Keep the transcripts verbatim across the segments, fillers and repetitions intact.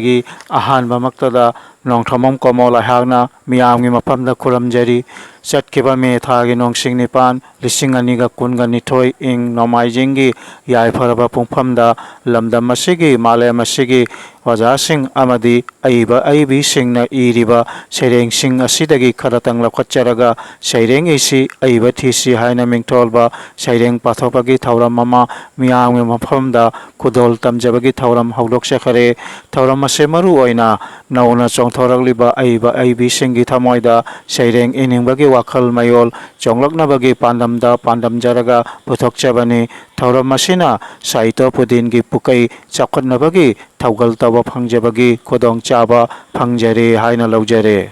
ꯒꯤ ꯑꯍꯥꯟꯕꯃꯛꯇꯗ ꯅꯣꯡꯊꯣꯝꯕꯝ ꯀꯣꯃꯣꯜ ꯑꯩꯍꯥꯛꯅ ꯃꯤꯌꯥꯝꯒꯤ ꯃꯐꯝꯗ ꯈꯨꯔꯨꯝꯖꯔꯤ꯫ ꯆꯠꯈꯤꯕ ꯃꯦ ꯊꯥꯒꯤ ꯅꯣꯡꯁꯤꯡ ꯅꯤꯄꯥꯟ, ꯂꯤꯁꯤꯡ ꯑꯅꯤꯒ ꯀꯨꯟꯒ ꯅꯤꯊꯣꯏ, ꯏꯪ ꯅꯣꯡꯃꯥꯏꯖꯤꯡꯒꯤ ꯌꯥꯏꯐꯔꯕ ꯄꯨꯡꯐꯝꯗ ꯂꯝꯗꯝ ꯑꯁꯤꯒꯤ, ꯃꯥꯂꯦꯝ ꯑꯁꯤꯒꯤ ꯑꯣꯖꯥꯁꯤꯡ ꯑꯃꯗꯤ ꯑꯏꯕ ꯑꯏꯕꯤꯁꯤꯡꯅ ꯏꯔꯤꯕ ꯁꯩꯔꯦꯡꯁꯤꯡ ꯑꯁꯤꯗꯒꯤ ꯈꯔꯇꯪ ꯂꯧꯈꯠꯆꯔꯒ ꯁꯩꯔꯦꯡ ꯏꯁꯤ, ꯑꯏꯕ ꯊꯤꯁꯤ ꯍꯥꯏꯅ ꯃꯤꯡꯊꯣꯜꯕ ꯁꯩꯔꯦꯡ ꯄꯥꯊꯣꯛꯄꯒꯤ ꯊꯧꯔꯝ ꯑꯃ ꯃꯤꯌꯥꯝꯒꯤ ꯃꯐꯝꯗ ꯈꯨꯗꯣꯜ ꯇꯝꯖꯕꯒꯤ ꯊꯧꯔꯝ ꯍꯧꯗꯣꯛꯆꯈꯔꯦ꯫ ꯊꯧꯔꯝ ꯑꯁꯤ ꯃꯔꯨ ꯑꯣꯏꯅ ꯅꯧꯅ ꯆꯣꯡꯊꯣꯔꯛꯂꯤꯕ ꯑꯏꯕ ꯑꯏꯕꯤꯁꯤꯡꯒꯤ ꯊꯃꯣꯏꯗ ꯁꯩꯔꯦꯡ ꯏꯅꯤꯡꯕꯒꯤ ꯋꯥꯈꯜ ꯃꯌꯣꯜ ꯆꯣꯡꯂꯛꯅꯕꯒꯤ ꯄꯥꯟꯗꯝꯗ ꯄꯥꯟꯗꯝꯖꯔꯒ ꯄꯨꯊꯣꯛꯆꯕꯅꯤ꯫ ꯊꯧꯔꯝ ꯑꯁꯤꯅ ꯁꯥꯍꯤꯇ꯭ꯌ ꯄꯨꯗꯤꯟꯒꯤ ꯄꯨꯀꯩ ꯆꯥꯎꯈꯠꯅꯕꯒꯤ ꯊꯧꯒꯜ ꯇꯧꯕ ꯐꯪꯖꯕꯒꯤ ꯈꯨꯗꯣꯡꯆꯥꯕ ꯐꯪꯖꯔꯦ ꯍꯥꯏꯅ ꯂꯧꯖꯔꯦ꯫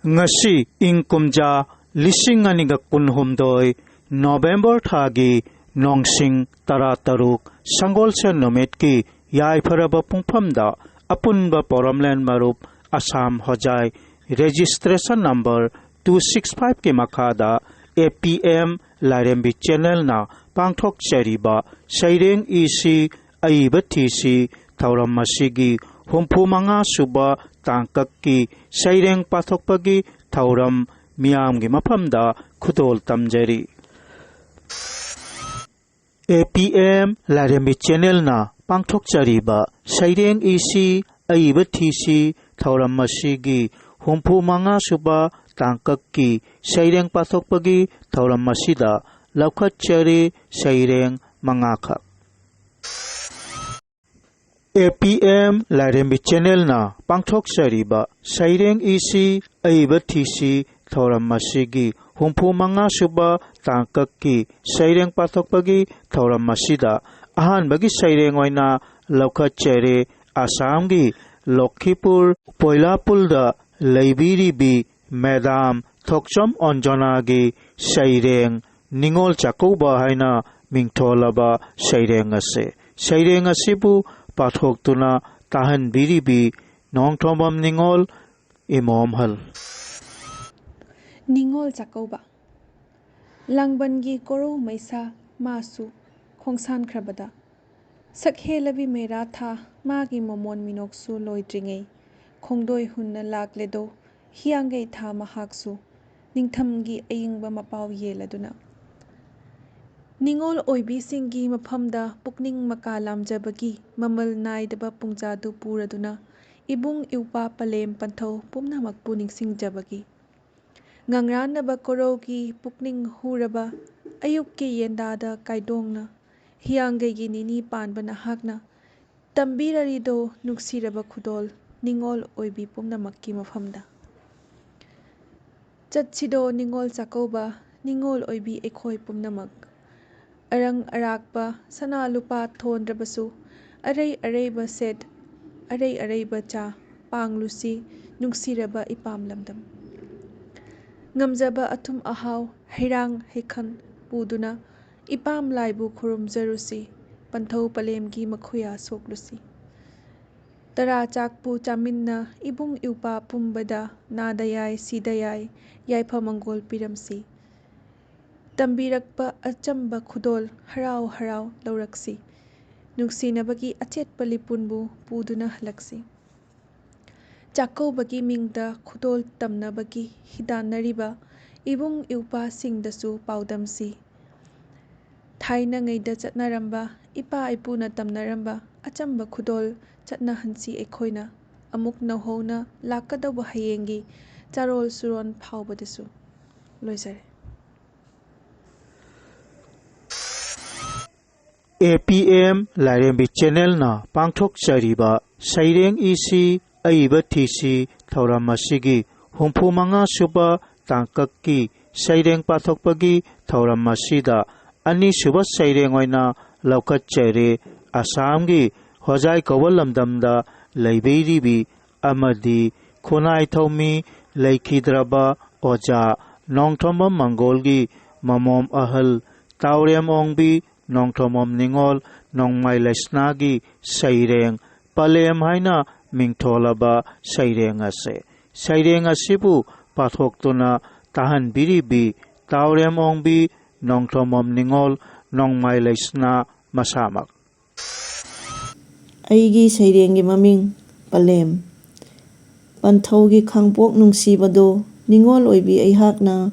ꯉꯁꯤ ꯏꯪ ꯀꯨꯝꯖꯥ ꯂꯤꯁꯤꯡ ꯑꯅꯤꯒ ꯀꯨꯟꯍꯨꯝꯗꯣꯏ ꯅꯣꯕꯦꯝꯕꯔ ꯊꯥꯒꯤ ꯅꯣꯡꯁꯤꯡ ꯇꯔꯥꯇꯔꯨꯛ, ꯁꯪꯒꯣꯜꯁꯦꯟ ꯅꯨꯃꯤꯠꯀꯤ ꯌꯥꯏꯐꯔꯕ ꯄꯨꯡꯐꯝꯗ ꯑꯄꯨꯟꯕ ꯄꯣꯔꯝꯂꯦꯟ ꯃꯔꯨꯞ ꯑꯁꯥꯝ ꯍꯣꯖꯥꯏ registration number two six five ꯀꯤ ꯃꯈꯥꯗ A P M ꯂꯥꯏꯔꯦꯝꯕꯤ channel ꯅ ꯄꯥꯡꯊꯣꯛꯆꯔꯤꯕ ꯁꯩꯔꯦꯡ ꯏꯁꯤ ꯑꯏꯕ ꯊꯤꯁꯤ ꯊꯧꯔꯝ ꯑꯁꯤꯒꯤ ꯍꯨꯝꯐꯨ ꯃꯉꯥ ꯁꯨꯕ ꯇꯥꯡꯀꯛꯀꯤ ꯁꯩꯔꯦꯡ ꯄꯥꯊꯣꯛꯄꯒꯤ ꯊꯧꯔꯝ ꯃꯤꯌꯥꯝꯒꯤ ꯃꯐꯝꯗ ꯈꯨꯗꯣꯜ ꯇꯝꯖꯔꯤ꯫ A P M ꯂꯥꯏꯔꯦꯝꯕꯤ channel ꯅ ꯄꯥꯡꯊꯣꯛꯆꯔꯤꯕ ꯁꯩꯔꯦꯡ ꯏꯁꯤ ꯑꯏꯕ ꯊꯤꯁꯤ ꯊꯧꯔꯝ ꯑꯁꯤꯒꯤ ꯍꯨꯝꯐꯨ ꯃꯉꯥ ꯁꯨꯕ ꯇꯥꯡꯀꯛꯀꯤ ꯁꯩꯔꯦꯡ ꯄꯥꯊꯣꯛꯄꯒꯤ ꯊꯧꯔꯝ ꯑꯁꯤꯗ ꯂꯧꯈꯠꯆꯔꯤ ꯁꯩꯔꯦꯡ ꯃꯉꯥꯈꯛ꯫ A P M ꯂꯥꯏꯔꯦꯝꯕꯤ channel ꯅ ꯄꯥꯡꯊꯣꯛꯆꯔꯤꯕ ꯁꯩꯔꯦꯡ ꯏꯁꯤ ꯑꯏꯕ ꯊꯤꯁꯤ ꯊꯧꯔꯝ ꯑꯁꯤꯒꯤ ꯍꯨꯝꯐꯨ ꯃꯉꯥ ꯁꯨꯕ ꯇꯥꯡꯀꯛꯀꯤ ꯁꯩꯔꯦꯡ ꯄꯥꯊꯣꯛꯄꯒꯤ ꯊꯧꯔꯝ ꯑꯁꯤꯗ ꯑꯍꯥꯟꯕꯒꯤ ꯁꯩꯔꯦꯡ ꯑꯣꯏꯅ ꯂꯧꯈꯠꯆꯔꯦ ꯑꯁꯥꯝꯒꯤ ꯂꯣꯈꯤꯄꯨꯔ ꯄꯣꯏꯂꯥꯄꯨꯜꯗ ꯂꯩꯕꯤꯔꯤꯕꯤ ꯃꯦꯗꯥꯝ ꯊꯣꯛꯆꯣꯝ ꯑꯣꯟꯖꯣꯅꯥꯒꯤ ꯁꯩꯔꯦꯡ ꯅꯤꯉꯣꯜ ꯆꯥꯛꯀꯧꯕ ꯍꯥꯏꯅ ꯃꯤꯡꯊꯣꯜꯂꯕ ꯁꯩꯔꯦꯡ ꯑꯁꯤ꯫ ꯁꯩꯔꯦꯡ ꯑꯁꯤꯕꯨ ꯄꯥꯊꯣꯛꯇꯨꯅ ꯇꯥꯍꯟꯕꯤꯔꯤꯕꯤ ꯅꯣꯡꯊꯣꯝꯕꯝ ꯅꯤꯉꯣꯜ ꯏꯃꯣꯝꯍꯜ꯫ ꯅꯤꯉꯣꯜ ꯆꯥꯛꯀꯧꯕ꯫ ꯂꯥꯡꯕꯟꯒꯤ ꯀꯣꯔꯧ ꯃꯩꯁꯥ ꯃꯥꯁꯨ ꯈꯣꯡꯁꯥꯟꯈ꯭ꯔꯕꯗ ꯁꯛꯍꯦꯜꯂꯕꯤ ꯃꯦꯔꯥ ꯊꯥ, ꯃꯥꯒꯤ ꯃꯃꯣꯟ ꯃꯤꯅꯣꯛꯁꯨ ꯂꯣꯏꯗ꯭ꯔꯤꯉꯩ, ꯈꯣꯡꯗꯣꯏ ꯍꯨꯟꯅ ꯂꯥꯛꯂꯦꯗꯣ, ꯍꯤꯌꯥꯡꯒꯩ ꯊꯥ ꯃꯍꯥꯛꯁꯨ, ꯅꯤꯡꯊꯝꯒꯤ ꯑꯏꯪꯕ ꯃꯄꯥꯎ ꯌꯦꯜꯂꯗꯨꯅ꯫ ꯅꯤꯉꯣꯜ ꯑꯣꯏꯕꯤꯁꯤꯡꯒꯤ ꯃꯐꯝꯗ ꯄꯨꯛꯅꯤꯡ ꯃꯀꯥ ꯂꯥꯝꯖꯕꯒꯤ ꯃꯃꯜ ꯅꯥꯏꯗꯕ ꯄꯨꯡꯖꯥꯗꯨ ꯄꯨꯔꯗꯨꯅ, ꯏꯕꯨꯡ ꯏꯎꯄꯥ ꯄꯂꯦꯝ ꯄꯟꯊꯧ ꯄꯨꯝꯅꯃꯛꯄꯨ ꯅꯤꯡꯁꯤꯡꯖꯕꯒꯤ꯫ ꯉꯪꯔꯥꯟꯅꯕ ꯀꯣꯔꯧꯒꯤ ꯄꯨꯛꯅꯤꯡ ꯍꯨꯔꯕ ꯑꯌꯨꯛꯀꯤ ꯌꯦꯟꯗꯥꯗ ꯀꯥꯏꯗꯣꯡꯅ, ꯍꯤꯌꯥꯡꯒꯩꯒꯤ ꯅꯤꯅꯤ ꯄꯥꯟꯕ ꯅꯍꯥꯛꯅ ꯇꯝꯕꯤꯔꯔꯤꯗꯣ, ꯅꯨꯡꯁꯤꯔꯕ ꯈꯨꯗꯣꯜ ꯅꯤꯉꯣꯜ ꯑꯣꯏꯕꯤ ꯄꯨꯝꯅꯃꯛꯀꯤ ꯃꯐꯝꯗ꯫ ꯆꯠꯁꯤꯗꯣ ꯅꯤꯉꯣꯜ ꯆꯥꯛꯀꯧꯕ, ꯅꯤꯉꯣꯜ ꯑꯣꯏꯕꯤ ꯑꯩꯈꯣꯏ ꯄꯨꯝꯅꯃꯛ꯫ ꯑꯔꯪ ꯑꯔꯥꯛꯄ ꯁꯅꯥ ꯂꯨꯄꯥ ꯊꯣꯟꯗ꯭ꯔꯕꯁꯨ, ꯑꯔꯩ ꯑꯔꯩꯕ ꯁꯦꯠ, ꯑꯔꯩ ꯑꯔꯩꯕ ꯆꯥ ꯄꯥꯡꯂꯨꯁꯤ, ꯅꯨꯡꯁꯤꯔꯕ ꯏꯄꯥꯝ ꯂꯝꯗꯝ꯫ ꯉꯝꯖꯕ ꯑꯊꯨꯝ ꯑꯍꯥꯎ, ꯍꯩꯔꯥꯡ ꯍꯩꯈꯟ ꯄꯨꯗꯨꯅ ꯏꯄꯥꯝ ꯂꯥꯏꯕꯨ ꯈꯨꯔꯨꯝꯖꯔꯨꯁꯤ, ꯄꯟꯊꯧ ꯄꯂꯦꯝꯒꯤ ꯃꯈꯨꯌꯥ ꯁꯣꯛꯂꯨꯁꯤ꯫ ꯇꯔꯥ ꯆꯥꯛꯄꯨ ꯆꯥꯃꯤꯟꯅ ꯏꯕꯨꯡ ꯏꯎꯄꯥ ꯄꯨꯝꯕꯗ ꯅꯥꯗ ꯌꯥꯏ, ꯁꯤꯗ ꯌꯥꯏ, ꯌꯥꯏꯐ ꯃꯪꯒꯣꯜ ꯄꯤꯔꯝꯁꯤ꯫ ꯇꯝꯕꯤꯔꯛꯄ ꯑꯆꯝꯕ ꯈꯨꯗꯣꯜ ꯍꯔꯥꯎ ꯍꯔꯥꯎ ꯂꯧꯔꯛꯁꯤ꯫ ꯅꯨꯡꯁꯤꯅꯕꯒꯤ ꯑꯆꯦꯠꯄ ꯂꯤꯄꯨꯟꯕꯨ ꯄꯨꯗꯨꯅ ꯍꯜꯂꯛꯁꯤ꯫ ꯆꯥꯛꯀꯧꯕꯒꯤ ꯃꯤꯡꯗ ꯈꯨꯗꯣꯜ ꯇꯝꯅꯕꯒꯤ ꯍꯤꯗꯥꯟꯅꯔꯤꯕ ꯏꯕꯨꯡ ꯏꯎꯄꯥꯁꯤꯡꯗꯁꯨ ꯄꯥꯎꯗꯝꯁꯤ꯫ ꯊꯥꯏꯅꯉꯩꯗ ꯆꯠꯅꯔꯝꯕ, ꯏꯄꯥ ꯏꯄꯨꯅ ꯇꯝꯅꯔꯝꯕ ꯑꯆꯝꯕ ꯈꯨꯗꯣꯜ ꯆꯠꯅꯍꯟꯁꯤ ꯑꯩꯈꯣꯏꯅ, ꯑꯃꯨꯛ ꯅꯧꯍꯧꯅ ꯂꯥꯛꯀꯗꯧꯕ ꯍꯌꯦꯡꯒꯤ ꯆꯥꯔꯣꯜ ꯁꯨꯔꯣꯟ ꯐꯥꯎꯕꯗꯁꯨ꯫ ꯂꯣꯏꯖꯔꯦ꯫ ꯑꯦ ꯄꯤ ꯑꯦꯝ ꯂꯥꯏꯔꯦꯝꯕꯤ ꯆꯦꯅꯦꯜꯅ ꯄꯥꯡꯊꯣꯛꯆꯔꯤꯕ ꯁꯩꯔꯦꯡ ꯏꯁꯤ ꯑꯏꯕ ꯊꯤꯁꯤ ꯊꯧꯔꯝ ꯑꯁꯤꯒꯤ ꯍꯨꯝꯐꯨ ꯃꯉꯥ ꯁꯨꯕ ꯇꯥꯡꯀꯛꯀꯤ ꯁꯩꯔꯦꯡ ꯄꯥꯊꯣꯛꯄꯒꯤ ꯊꯧꯔꯝ ꯑꯁꯤꯗ ꯑꯅꯤꯁꯨꯕ ꯁꯩꯔꯦꯡ ꯑꯣꯏꯅ ꯂꯧꯈꯠꯆꯔꯦ꯫ ꯑꯁꯥꯝꯒꯤ ꯍꯣꯖꯥꯏ ꯀꯧꯕ ꯂꯝꯗꯝꯗ ꯂꯩꯕꯤꯔꯤꯕꯤ ꯑꯃꯗꯤ ꯈꯨꯟꯅꯥꯏ ꯊꯧꯃꯤ ꯂꯩꯈꯤꯗ꯭ꯔꯕ ꯑꯣꯖꯥ ꯅꯣꯡꯊꯣꯝꯕꯝ ꯃꯪꯒꯣꯜꯒꯤ ꯃꯃꯣꯝ ꯑꯍꯜ ꯇꯥꯎꯔꯦꯝ ꯑꯣꯡꯕꯤ ꯅꯣꯡꯊꯣꯝꯕꯝ ꯅꯤꯉꯣꯜ ꯅꯣꯡꯃꯥꯏ ꯂꯩꯁꯅꯥꯒꯤ ꯁꯩꯔꯦꯡ ꯄꯂꯦꯝ ꯍꯥꯏꯅ ꯃꯤꯡꯊꯣꯜꯂꯕ ꯁꯩꯔꯦꯡ ꯑꯁꯦ꯫ ꯁꯩꯔꯦꯡ ꯑꯁꯤꯕꯨ ꯄꯥꯊꯣꯛꯇꯨꯅ ꯇꯥꯍꯟꯕꯤꯔꯤꯕꯤ ꯇꯥꯎꯔꯦꯝ ꯑꯣꯡꯕꯤ ꯅꯣꯡꯊꯣꯝꯕꯝ ꯅꯤꯉꯣꯜ ꯅꯣꯡꯃꯥꯏ ꯂꯩꯁꯅꯥ ꯃꯁꯥꯃꯛ꯫ ꯑꯩꯒꯤ ꯁꯩꯔꯦꯡꯒꯤ ꯃꯃꯤꯡ ꯄꯂꯦꯝ꯫ ꯄꯟꯊꯧꯒꯤ ꯈꯥꯡꯄꯣꯛ ꯅꯨꯡꯁꯤꯕꯗꯣ ꯅꯤꯡꯉꯣꯜ ꯑꯣꯏꯕꯤ ꯑꯩꯍꯥꯛꯅ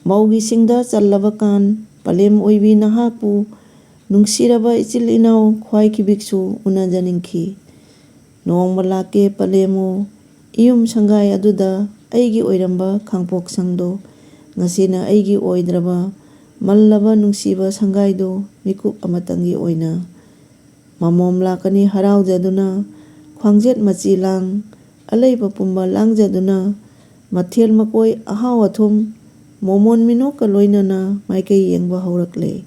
ꯃꯧꯒꯤ ꯁꯤꯡꯗ ꯆꯜꯂꯕ ꯀꯥꯟ, ꯄꯂꯦꯝ ꯑꯣꯏꯕꯤ ꯅꯍꯥꯛꯄꯨ ꯅꯨꯡꯁꯤꯔꯕ ꯏꯆꯤꯜ ꯏꯅꯥꯎ ꯈ꯭ꯋꯥꯏ ꯈꯤꯕꯤꯛꯁꯨ ꯎꯅꯖꯅꯤꯡꯈꯤ꯫ ꯅꯣꯡꯃ ꯂꯥꯛꯀꯦ ꯄꯂꯦꯝ ꯑꯣ, ꯏꯌꯨꯝ ꯁꯪꯒꯥꯏ ꯑꯗꯨꯗ ꯑꯩꯒꯤ ꯑꯣꯏꯔꯝꯕ ꯈꯥꯡꯄꯣꯛ ꯁꯪꯗꯣ ꯉꯁꯤꯅ ꯑꯩꯒꯤ ꯑꯣꯏꯗ꯭ꯔꯕ ꯃꯜꯂꯕ ꯅꯨꯡꯁꯤꯕ ꯁꯪꯒꯥꯏꯗꯣ ꯃꯤꯀꯨꯞ ꯑꯃꯇꯪꯒꯤ ꯑꯣꯏꯅ꯫ ꯃꯃꯣꯝ ꯂꯥꯛꯀꯅꯤ ꯍꯔꯥꯎꯖꯗꯨꯅ, ꯈ꯭ꯋꯥꯡꯖꯦꯠ ꯃꯆꯤ ꯂꯥꯡ, ꯑꯂꯩꯕ ꯄꯨꯝꯕ ꯂꯥꯡꯖꯗꯨꯅ, ꯃꯊꯦꯜ ꯃꯀꯣꯏ ꯑꯍꯥꯎ ꯑꯊꯨꯝ, ꯃꯣꯃꯣꯟ ꯃꯤꯅꯣꯛꯀ ꯂꯣꯏꯅꯅ ꯃꯥꯏꯀꯩ ꯌꯦꯡꯕ ꯍꯧꯔꯛꯂꯦ꯫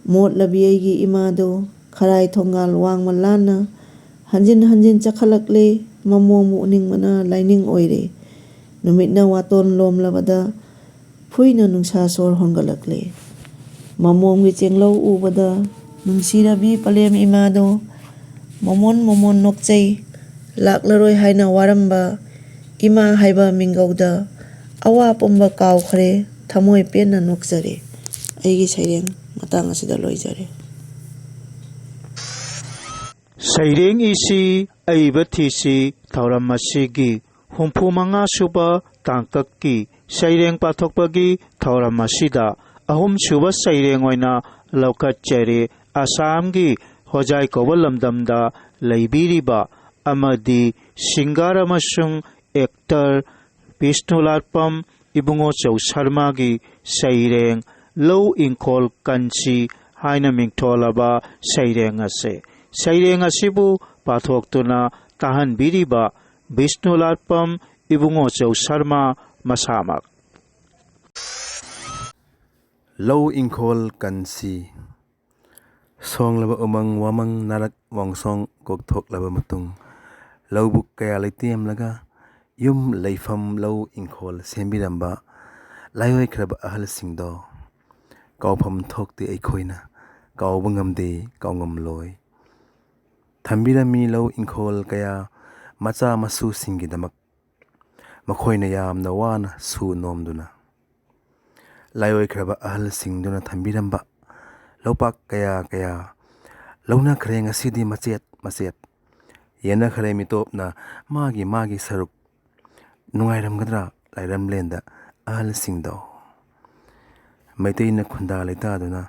ꯃꯣꯠꯂꯕꯤ ꯑꯩꯒꯤ ꯏꯃꯥꯗꯣ ꯈꯔꯥꯏ ꯊꯣꯡꯒꯥꯜ ꯋꯥꯡꯃ ꯂꯥꯟꯅ ꯍꯟꯖꯤꯟ ꯍꯟꯖꯤꯟ ꯆꯠꯈꯠꯂꯛꯂꯦ꯫ ꯃꯃꯣꯝꯕꯨ ꯎꯅꯤꯡꯕꯅ ꯂꯥꯏꯅꯤꯡ ꯑꯣꯏꯔꯦ꯫ ꯅꯨꯃꯤꯠꯅ ꯋꯥꯇꯣꯟ ꯂꯣꯝꯂꯕꯗ ꯐꯨꯏꯅ ꯅꯨꯡꯁꯥ ꯁꯣꯔ ꯍꯣꯟꯒꯠꯂꯛꯂꯦ꯫ ꯃꯃꯣꯝꯒꯤ ꯆꯦꯡꯂꯧ ꯎꯕꯗ ꯅꯨꯡꯁꯤꯔꯕꯤ ꯄꯂꯦꯝ ꯏꯃꯥꯗꯣ ꯃꯣꯃꯣꯟ ꯃꯣꯃꯣꯟ ꯅꯣꯛꯆꯩ꯫ ꯂꯥꯛꯂꯔꯣꯏ ꯍꯥꯏꯅ ꯋꯥꯔꯝꯕ ꯏꯃꯥ ꯍꯥꯏꯕ ꯃꯤꯡꯒꯧꯗ ꯑꯋꯥ ꯄꯨꯝꯕ ꯀꯥꯎꯈ꯭ꯔꯦ꯫ ꯊꯃꯣꯏ ꯄꯦꯟꯅ ꯅꯣꯛꯆꯔꯦ꯫ ꯑꯩꯒꯤ ꯁꯩꯔꯦꯡ ꯃꯇꯥꯡ ꯑꯁꯤꯗ ꯂꯣꯏꯖꯔꯦ꯫ ꯁꯩꯔꯦꯡ ꯏꯁꯤ ꯑꯏꯕ ꯊꯤꯁꯤ ꯊꯧꯔꯝ ꯑꯁꯤꯒꯤ ꯍꯨꯝꯐꯨ ꯃꯉꯥ ꯁꯨꯕ ꯇꯥꯡꯀꯛꯀꯤ ꯁꯩꯔꯦꯡ ꯄꯥꯊꯣꯛꯄꯒꯤ ꯊꯧꯔꯝ ꯑꯁꯤꯗ ꯑꯍꯨꯝꯁꯨꯕ ꯁꯩꯔꯦꯡ ꯑꯣꯏꯅ ꯂꯧꯈꯠꯆꯔꯤ꯫ ꯑꯁꯥꯝꯒꯤ ꯍꯣꯖꯥꯏ ꯀꯧꯕ ꯂꯝꯗꯝꯗ ꯂꯩꯕꯤꯔꯤꯕ ꯑꯃꯗꯤ ꯁꯤꯡꯒꯥꯔ ꯑꯃꯁꯨꯡ ꯑꯦꯛꯇꯔ ꯕꯤꯁꯅꯨꯂꯥꯠꯄꯝ ꯏꯕꯨꯡꯉꯣ ꯆꯧ ꯁꯔꯃꯥꯒꯤ ꯁꯩꯔꯦꯡ ꯂꯧ ꯏꯪꯈꯣꯜ ꯀꯟꯁꯤ ꯍꯥꯏꯅ ꯃꯤꯡꯊꯣꯜꯂꯕ ꯁꯩꯔꯦꯡ ꯑꯁꯦ꯫ ꯁꯩꯔꯦꯡ ꯑꯁꯤꯕꯨ ꯄꯥꯊꯣꯛꯇꯨꯅ ꯇꯥꯍꯟꯕꯤꯔꯤꯕ ꯕꯤꯁꯅꯨꯂꯥꯠꯄꯝ ꯏꯕꯨꯡꯉꯣ ꯆꯧ ꯁꯔꯃꯥ ꯃꯁꯥꯃꯛ꯫ ꯂꯧ ꯏꯪꯈꯣꯜ ꯀꯟꯁꯤ꯫ ꯁꯣꯡꯂꯕ ꯎꯃꯪ ꯋꯥꯃꯪ ꯅꯥꯔꯛ ꯃꯣꯡꯁꯣꯡ ꯀꯣꯛꯊꯣꯛꯂꯕ ꯃꯇꯨꯡ, ꯂꯧꯕꯨꯛ ꯀꯌꯥ ꯂꯩꯇꯦꯝꯂꯒ ꯌꯨꯝ ꯂꯩꯐꯝ ꯂꯧ ꯏꯪꯈꯣꯜ ꯁꯦꯝꯕꯤꯔꯝꯕ ꯂꯥꯏꯑꯣꯏꯈ꯭ꯔꯕ ꯑꯍꯜꯁꯤꯡꯗꯣ ꯀꯥꯎꯐꯝ ꯊꯣꯛꯇꯦ ꯑꯩꯈꯣꯏꯅ, ꯀꯥꯎꯕ ꯉꯝꯗꯦ, ꯀꯥꯎꯉꯝꯂꯣꯏ꯫ ꯊꯝꯕꯤꯔꯝꯃꯤ ꯂꯧ ꯏꯪꯈꯣꯜ ꯀꯌꯥ ꯃꯆꯥ ꯃꯁꯨꯁꯤꯡꯒꯤꯗꯃꯛ꯫ ꯃꯈꯣꯏꯅ ꯌꯥꯝꯅ ꯋꯥꯅ ꯁꯨ ꯅꯣꯝꯗꯨꯅ꯫ ꯂꯥꯏꯑꯣꯏꯈ꯭ꯔꯕ ꯑꯍꯜꯁꯤꯡꯗꯨꯅ ꯊꯝꯕꯤꯔꯝꯕ ꯂꯧꯄꯥꯛ ꯀꯌꯥ ꯀꯌꯥ ꯂꯧꯅꯈ꯭ꯔꯦ ꯉꯁꯤꯗꯤ ꯃꯆꯦꯠ ꯃꯆꯦꯠ꯫ ꯌꯦꯟꯅꯈꯔꯦ ꯃꯤꯇꯣꯞꯅ ꯃꯥꯒꯤ ꯃꯥꯒꯤ ꯁꯔꯨꯛ꯫ ꯅꯨꯡꯉꯥꯏꯔꯝꯒꯗ꯭ꯔꯥ ꯂꯥꯏꯔꯝꯂꯦꯟꯗ ꯑꯍꯜꯁꯤꯡꯗꯣ? ꯃꯩꯇꯩꯅ ꯈꯨꯟꯗꯥ ꯂꯩꯇꯥꯗꯨꯅ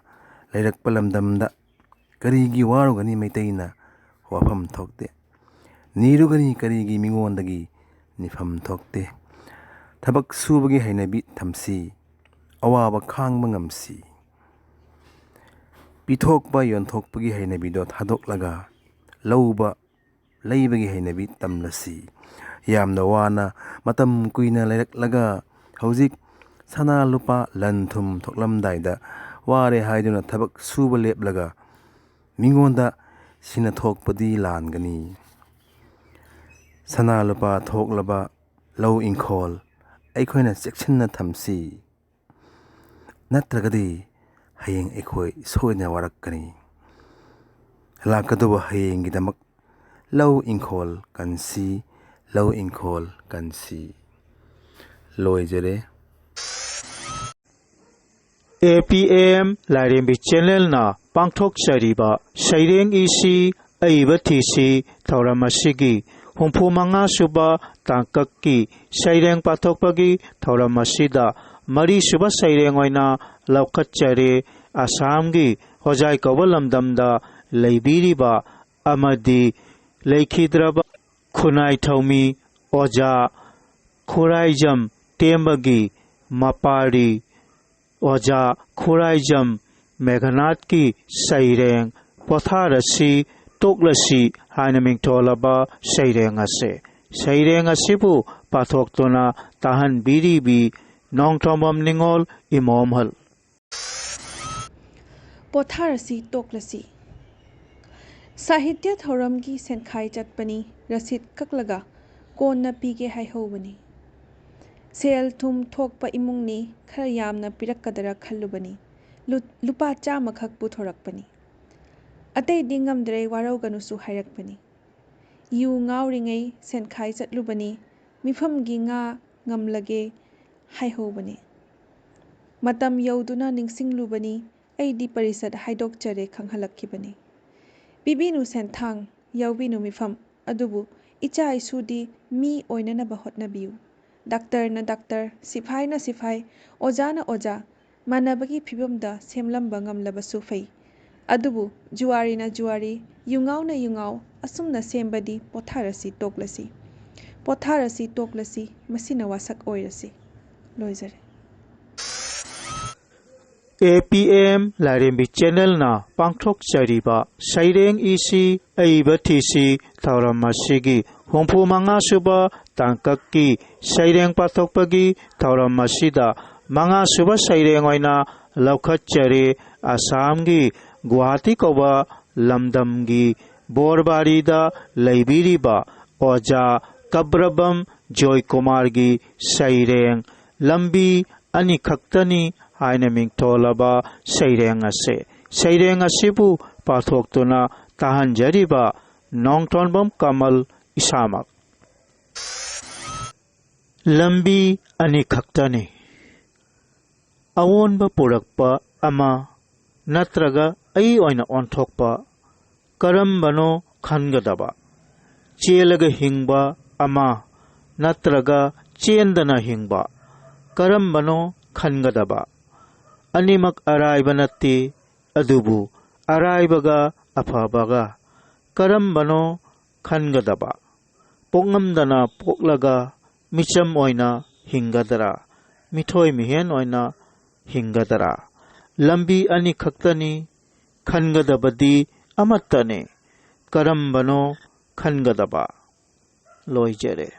ꯂꯩꯔꯛꯄ ꯂꯝꯗꯝꯗ ꯀꯔꯤꯒꯤ ꯋꯥꯔꯨꯒꯅꯤ ꯃꯩꯇꯩꯅ? ꯋꯥꯐꯝ ꯊꯣꯛꯇꯦ꯫ ꯅꯤꯔꯨꯒꯅꯤ ꯀꯔꯤꯒꯤ ꯃꯤꯉꯣꯟꯗꯒꯤ? ꯅꯤꯐꯝ ꯊꯣꯛꯇꯦ꯫ ꯊꯕꯛ ꯁꯨꯕꯒꯤ ꯍꯩꯅꯕꯤ ꯊꯝꯁꯤ꯫ ꯑꯋꯥꯕ ꯈꯥꯡꯕ ꯉꯝꯁꯤ꯫ ꯄꯤꯊꯣꯛꯄ ꯌꯣꯟꯊꯣꯛꯄꯒꯤ ꯍꯩꯅꯕꯤꯗꯣ ꯊꯥꯗꯣꯛꯂꯒ ꯂꯧꯕ ꯂꯩꯕꯒꯤ ꯍꯩꯅꯕꯤ ꯇꯝꯂꯁꯤ꯫ ꯌꯥꯝꯅ ꯋꯥꯅ ꯃꯇꯝ ꯀꯨꯏꯅ ꯂꯩꯔꯛꯂꯒ ꯍꯧꯖꯤꯛ ꯁꯅꯥ ꯂꯨꯄꯥ ꯂꯟ ꯊꯨꯝ ꯊꯣꯛꯂꯝꯗꯥꯏꯗ ꯋꯥꯔꯦ ꯍꯥꯏꯗꯨꯅ ꯊꯕꯛ ꯁꯨꯕ ꯂꯦꯞꯂꯒ ꯃꯤꯉꯣꯟꯗ ꯁꯤꯅ ꯊꯣꯛꯄꯗꯤ ꯂꯥꯟꯒꯅꯤ꯫ ꯁꯅꯥ ꯂꯨꯄꯥ ꯊꯣꯛꯂꯕ ꯂꯧ ꯏꯪꯈꯣꯜ ꯑꯩꯈꯣꯏꯅ ꯆꯦꯛꯁꯤꯟꯅ ꯊꯝꯁꯤ꯫ ꯅꯠꯇ꯭ꯔꯒꯗꯤ ꯍꯌꯦꯡ ꯑꯩꯈꯣꯏ ꯁꯣꯏꯗꯅ ꯋꯥꯔꯛꯀꯅꯤ꯫ ꯂꯥꯛꯀꯗꯧꯕ ꯍꯌꯦꯡꯒꯤꯗꯃꯛ ꯂꯧ ꯏꯪꯈꯣꯜ ꯀꯟꯁꯤ, ꯂꯧ ꯏꯪꯈꯣꯜ ꯀꯟꯁꯤ꯫ ꯂꯣꯏꯖꯔꯦ꯫ ꯑꯦ ꯄꯤ ꯑꯦꯝ ꯂꯥꯏꯔꯦꯝꯕꯤ ꯆꯦꯅꯦꯜꯅ ꯄꯥꯡꯊꯣꯛꯆꯔꯤꯕ ꯁꯩꯔꯦꯡ ꯏꯁꯤ ꯑꯏꯕ ꯊꯤꯁꯤ ꯊꯧꯔꯝ ꯑꯁꯤꯒꯤ ꯍꯨꯝꯐꯨ ꯃꯉꯥ ꯁꯨꯕ ꯇꯥꯡꯀꯛꯀꯤ ꯁꯩꯔꯦꯡ ꯄꯥꯊꯣꯛꯄꯒꯤ ꯊꯧꯔꯝ ꯑꯁꯤꯗ ꯃꯔꯤꯁꯨꯕ ꯁꯩꯔꯦꯡ ꯑꯣꯏꯅ ꯂꯧꯈꯠꯆꯔꯦ꯫ ꯑꯁꯥꯝꯒꯤ ꯍꯣꯖꯥꯏ ꯀꯧꯕ ꯂꯝꯗꯝꯗ ꯂꯩꯕꯤꯔꯤꯕ ꯑꯃꯗꯤ ꯂꯩꯈꯤꯗ꯭ꯔꯕ ꯈꯨꯟꯅꯥꯏꯊꯧꯃꯤ ꯑꯣꯖꯥ ꯈꯨꯔꯥꯏꯖꯝ ꯇꯦꯝꯕꯒꯤ ꯃꯄꯥꯔꯤ ꯑꯣꯖꯥ ꯈꯨꯔꯥꯏꯖꯝ ꯃꯦꯘꯅꯥꯊꯀꯤ ꯁꯩꯔꯦꯡ ꯄꯣꯊꯥꯔꯁꯤ ꯇꯣꯛꯂꯁꯤ ꯍꯥꯏꯅ ꯃꯤꯡꯊꯣꯜꯂꯕ ꯁꯩꯔꯦꯡ ꯑꯁꯤ꯫ ꯁꯩꯔꯦꯡ ꯑꯁꯤꯕꯨ ꯄꯥꯊꯣꯛꯇꯨꯅ ꯇꯥꯍꯟꯕꯤꯔꯤꯕꯤ ꯅꯣꯡꯊꯣꯝꯕꯝ ꯅꯤꯉꯣꯜ ꯏꯃꯣꯝꯍꯜ꯫ ꯄꯣꯊꯥꯔꯁꯤ ꯇꯣꯛꯂꯁꯤ꯫ ꯁꯥꯍꯤꯇ꯭ꯌ ꯊꯧꯔꯝꯒꯤ ꯁꯦꯟꯈꯥꯏ ꯆꯠꯄꯅꯤ, ꯔꯁꯤꯠ ꯀꯛꯂꯒ ꯀꯣꯟꯅ ꯄꯤꯒꯦ ꯍꯥꯏꯍꯧꯕꯅꯤ꯫ ꯁꯦꯜ ꯊꯨꯝ ꯊꯣꯛꯄ ꯏꯃꯨꯡꯅꯤ, ꯈꯔ ꯌꯥꯝꯅ ꯄꯤꯔꯛꯀꯗꯔ ꯈꯜꯂꯨꯕꯅꯤ꯫ ꯂꯨ- ꯂꯨꯄꯥ ꯆꯥꯝꯃꯈꯛ ꯄꯨꯊꯣꯔꯛꯄꯅꯤ꯫ ꯑꯇꯩꯗꯤ ꯉꯝꯗ꯭ꯔꯦ, ꯋꯥꯔꯧꯒꯅꯨꯁꯨ ꯍꯥꯏꯔꯛꯄꯅꯤ꯫ ꯌꯨ ꯉꯥꯎꯔꯤꯉꯩ ꯁꯦꯟꯈꯥꯏ ꯆꯠꯂꯨꯕꯅꯤ, ꯃꯤꯐꯝꯒꯤ ꯉꯥ ꯉꯝꯂꯒꯦ ꯍꯥꯏꯍꯧꯕꯅꯤ꯫ ꯃꯇꯝ ꯌꯧꯗꯨꯅ ꯅꯤꯡꯁꯤꯡꯂꯨꯕꯅꯤ, ꯑꯩꯗꯤ ꯄꯔꯤꯁꯠ ꯍꯥꯏꯗꯣꯛꯆꯔꯦ ꯈꯪꯍꯜꯂꯛꯈꯤꯕꯅꯤ꯫ ꯄꯤꯕꯤꯅꯨ ꯁꯦꯟꯊꯥꯡ, ꯌꯥꯎꯕꯤꯅꯨ ꯃꯤꯐꯝ꯫ ꯑꯗꯨꯕꯨ ꯏꯆꯥ ꯏꯁꯨꯗꯤ ꯃꯤ ꯑꯣꯏꯅꯅꯕ ꯍꯣꯠꯅꯕꯤꯌꯨ꯫ ꯗꯥꯛꯇꯔꯅ ꯗꯥꯛꯇꯔ, ꯁꯤꯐꯥꯏꯅ ꯁꯤꯐꯥꯏ, ꯑꯣꯖꯥꯅ ꯑꯣꯖꯥ, ꯃꯥꯟꯅꯕꯒꯤ ꯐꯤꯕꯝꯗ ꯁꯦꯝꯂꯝꯕ ꯉꯝꯂꯕꯁꯨ ꯐꯩ꯫ ꯑꯗꯨꯕꯨ ꯖꯨꯋꯥꯔꯤꯅ ꯖꯨꯋꯥꯔꯤ, ꯌꯨꯉꯥꯎꯅ ꯌꯨꯉꯥꯎ, ꯑꯁꯨꯝꯅ ꯁꯦꯝꯕꯗꯤ ꯄꯣꯊꯥꯔꯁꯤ ꯇꯣꯛꯂꯁꯤ꯫ ꯄꯣꯊꯥꯔꯁꯤ ꯇꯣꯛꯂꯁꯤ, ꯃꯁꯤꯅ ꯋꯥꯁꯛ ꯑꯣꯏꯔꯁꯤ꯫ ꯂꯣꯏꯖꯔꯦ꯫ ꯑꯦ ꯄꯤ ꯑꯦꯝ ꯂꯥꯏꯔꯦꯝꯕꯤ ꯆꯦꯅꯦꯜꯅ ꯄꯥꯡꯊꯣꯛꯆꯔꯤꯕ ꯁꯩꯔꯦꯡ ꯏꯁꯤ ꯑꯏꯕ ꯊꯤꯁꯤ ꯊꯧꯔꯝ ꯑꯁꯤꯒꯤ ꯍꯨꯝꯐꯨ ꯃꯉꯥ ꯁꯨꯕ ꯇꯥꯡꯀꯛꯀꯤ ꯁꯩꯔꯦꯡ ꯄꯥꯊꯣꯛꯄꯒꯤ ꯊꯧꯔꯝ ꯑꯁꯤꯗ ꯃꯉꯥ ꯁꯨꯕ ꯁꯩꯔꯦꯡ ꯑꯣꯏꯅ ꯂꯧꯈꯠꯆꯔꯤ꯫ ꯑꯁꯥꯝꯒꯤ ꯒꯨꯋꯥꯍꯥꯇꯤ ꯀꯧꯕ ꯂꯝꯗꯝꯒꯤ ꯕꯣꯔꯕꯥꯔꯤꯗ ꯂꯩꯕꯤꯔꯤꯕ ꯑꯣꯖꯥ ꯀꯕ꯭ꯔꯕꯝ ꯖꯣꯏꯀꯨꯃꯥꯔꯒꯤ ꯁꯩꯔꯦꯡ ꯂꯝꯕꯤ ꯑꯅꯤꯈꯛꯇꯅꯤ ꯍꯥꯏꯅ ꯃꯤꯡꯊꯣꯜꯂꯕ ꯁꯩꯔꯦꯡ ꯑꯁꯤ, ꯁꯩꯔꯦꯡ ꯑꯁꯤꯕꯨ ꯄꯥꯊꯣꯛꯇꯨꯅ ꯇꯥꯍꯟꯖꯔꯤꯕ ꯅꯣꯡꯊꯣꯟꯕꯝ ꯀꯃꯜ ꯏꯁꯥꯃꯛ꯫ ꯂꯝꯕꯤ ꯑꯅꯤꯈꯛꯇꯅꯤ꯫ ꯑꯑꯣꯟꯕ ꯄꯨꯔꯛꯄ ꯑꯃ ꯅꯠꯇ꯭ꯔꯒ ꯑꯩ ꯑꯣꯏꯅ ꯑꯣꯟꯊꯣꯛꯄ, ꯀꯔꯝꯕꯅꯣ ꯈꯟꯒꯗꯕ? ꯆꯦꯜꯂꯒ ꯍꯤꯡꯕ ꯑꯃ ꯅꯠꯇ꯭ꯔꯒ ꯆꯦꯟꯗꯅ ꯍꯤꯡꯕ, ꯀꯔꯝꯕꯅꯣ ꯈꯟꯒꯗꯕ? ꯑꯅꯤꯃꯛ ꯑꯔꯥꯏꯕ ꯅꯠꯇꯦ, ꯑꯗꯨꯕꯨ ꯑꯔꯥꯏꯕꯒ ꯑꯐꯕꯒ ꯀꯔꯝꯕꯅꯣ ꯈꯟꯒꯗꯕ? ꯄꯣꯛꯉꯝꯗꯅ ꯄꯣꯛꯂꯒ ꯃꯤꯆꯝ ꯑꯣꯏꯅ ꯍꯤꯡꯒꯗ꯭ꯔꯥ? ꯃꯤꯊꯣꯏ ꯃꯤꯍꯦꯟ ꯑꯣꯏꯅ ꯍꯤꯡꯒꯗ꯭ꯔꯥ? ꯂꯝꯕꯤ ꯑꯅꯤꯈꯛꯇꯅꯤ, ꯈꯟꯒꯗꯕꯗꯤ ꯑꯃꯠꯇꯅꯤ꯫ ꯀꯔꯝꯕꯅꯣ ꯈꯟꯒꯗꯕ? ꯂꯣꯏꯖꯔꯦ꯫